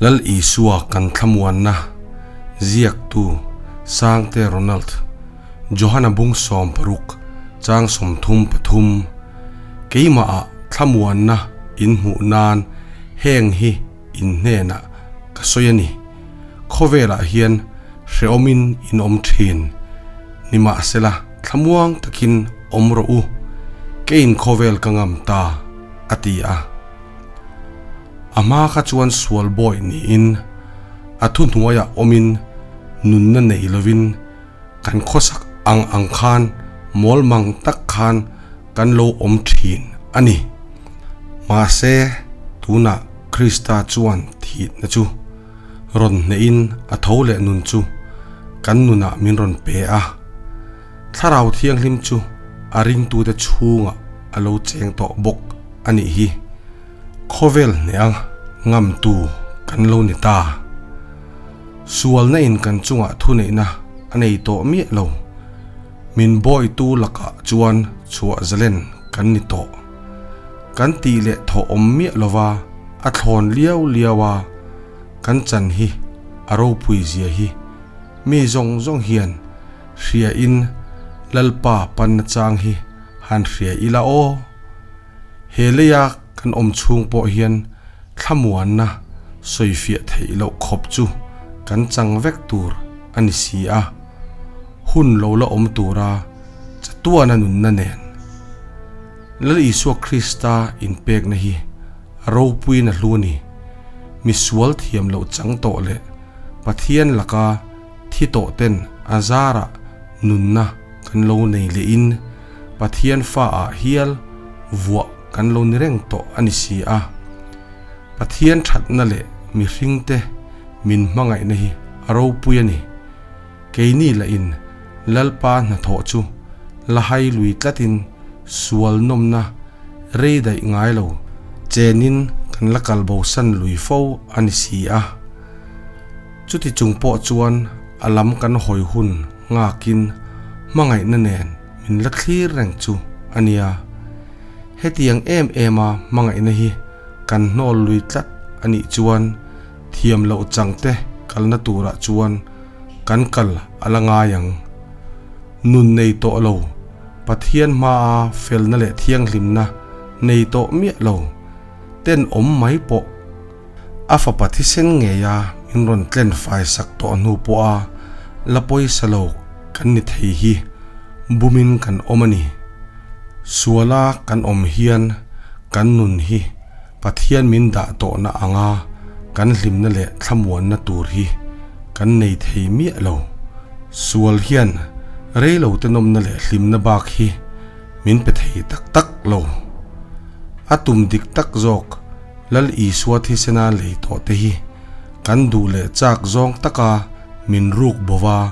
Lal Isua kan thlamuanna ziaktu Sangte Ronald Johana bung 60 chang 33 Keimahah thlamuanna in hmuh nan heng hi in hnenah ka sawi a ni. Khawvelah hian hrehawmin in awm thin. Nimahsela thlamuang takin awm rawh u, keiin khawvel ka ngam ta, a ti a. A hma kha chuan sual bawi niin a thuhnuaiah awmin nunna nei lovin kan khawsak ang ang khan mawl mang tak khan kan lo awm thin a ni. Mahse, tunah Krista chuan thihna chu rawn hnehin a tho leh nun chu kan nunah min rawn pe a. Thlarau Thianghlim chu a ringtute chhungah a lo cheng tawh bawk a nih hi. Khawvel hneha ngamtu kan lo ni ta. Sualna in kan chungah thuneihna a nei tawh miah lo. Min bawitu lakah chuan chhuah zalen kan ni tawh. Kan tih leh thawh awm miah lova a thlawn liau liau a, kan chan hi a ropui zia hi mi zawng zawng hian hria in Lalpa panna chang hi han hria ila aw. He leia kan awm chhung pawh hian thlamuanna sawifiah theih loh khawp chu kan chang vek tur a ni si a, hun lo la awm tura chatuana nunna nen Lal Isua Krista inpekna hi a ropuiin a hlu a ni. Misual thiam loh chang tawh leh Pathian laka thi tawh ten a zarah nunna kan lo nei lehin Pathian fa ah hial vuah kan lo ni reng tawh a ni si a. Pathian thatna leh mihringte min hmangaihna hi a ropui a ni. Keini lahin Lalpa hnathawh chu la hai lui tlatin sual nawmna rei daih ngai lo chenin kan la kal bosan lui fo a ni si a. Chuti chung pawh chuan a lam kan hawi hun nghakin hmangaihna nen min la thlir reng chu a nia. Hetiang em em a hmangaihna hi kan hnawl lui tlat a nih chuan thiam loh chang te kalna turah chuan kan kal a la ngai ang. Nun nei tawh lo, Pathian hmaa felna leh thianghlimna nei tawh miah lo, tenawm mai pawh A fapa thisen ngeia min rawn tlen fai sak tawh hnu pawha la pawisa lo kan ni thei hi bumin kan awm a ni. Suala kan awm hian kan nun hi Pathian min dah tawhna anga kan hlimna leh thlamuanna tur hi kan nei thei miah lo. Sual hian reilote nawmna leh hlimna bak hi min pe thei tak tak lo. A tum dik tak zawk Lal Isua thisena lei tawh te hi kan duh leh chak zawng taka min ruk bova,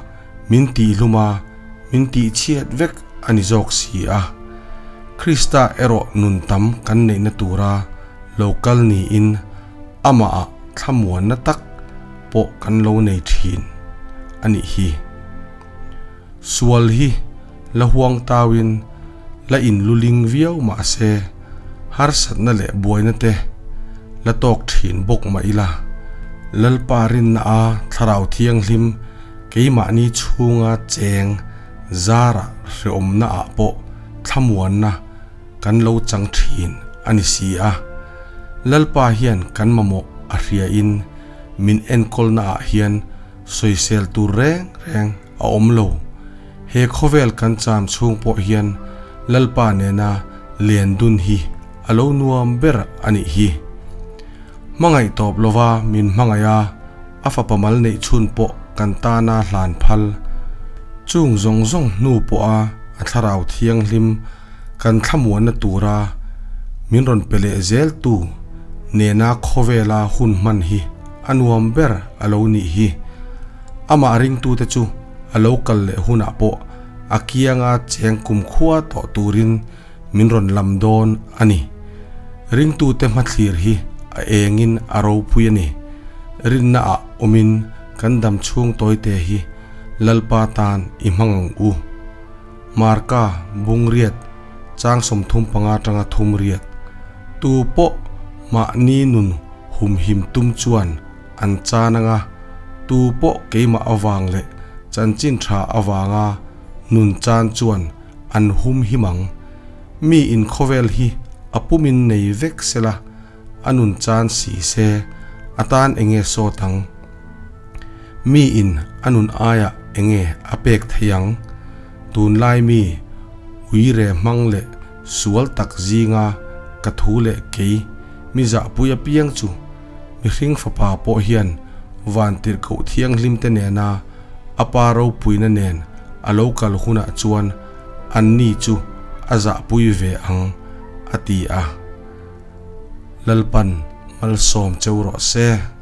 min tihhlum a, min tihchhiat vek a ni zawk si a. Krista erawh nun tam kan neihna tura lo kal niin amahah thlamuanna tak pawh kan lo nei thin a nih hi. Sual hi la huang tauin la inluling viau mah se, harsatna leh buaina te la tawk thin bawk mah ila, Lalpa rinna a Thlarau Thianghlim keimahni chhunga cheng zara hreawmna ah pawh thlamuanna kan lo chang thin a ni si a. Lalpa hian kan mamawh a hriain min enkawlna ah hian sawisel tur reng reng a awm lo. He khawvel kan cham chhung pawh hian Lalpa nena len dun hi a lo nuam ber a nih hi. Hmangaih tawp lova min hmangaih a, a fapa mal neih chhun pawh kan tana hlan phal. Chung zawng zawng hnu pawha a thlarau thianghlim kan thlamuanna tura min rawn pe leh zel tu nena khawvela hun hman hi a nuam ber a lo nih hi. Amah ringtute chu a lo kal leh hunah pawh a kianga cheng kumkhua tawh turin min rawn lam dawn a ni. Ringtute hmathlir hi a engin a ropui a ni. Rinna ah awmin kan dam chhung tawite hi Lalpa tan i hmang ang u. Marka, Bungriat, Chang 35 atanga thum riat. Tu pawh mahni nun humhim tum chuan. an chan anga, tu pawh keimah avang leh chanchin tha avanga nun chan chuan an hum him ang. Mi in khawvel hi a pumin nei vek sela, a nun chan si se, a tan enge sawt ang? Mi in a nun aiah enge a pek thei ang? Tunlai mi uire hmang leh sual tak zinga ka thu leh kei mi zahpui apiang chu mihring fapa pawh hian vantirhkoh thianghlim te nena a pa ropuina nen a lo kal hunah chuan anni chu a zahpui ve ang a ti a. Lalpan malsawm cheu rawh se.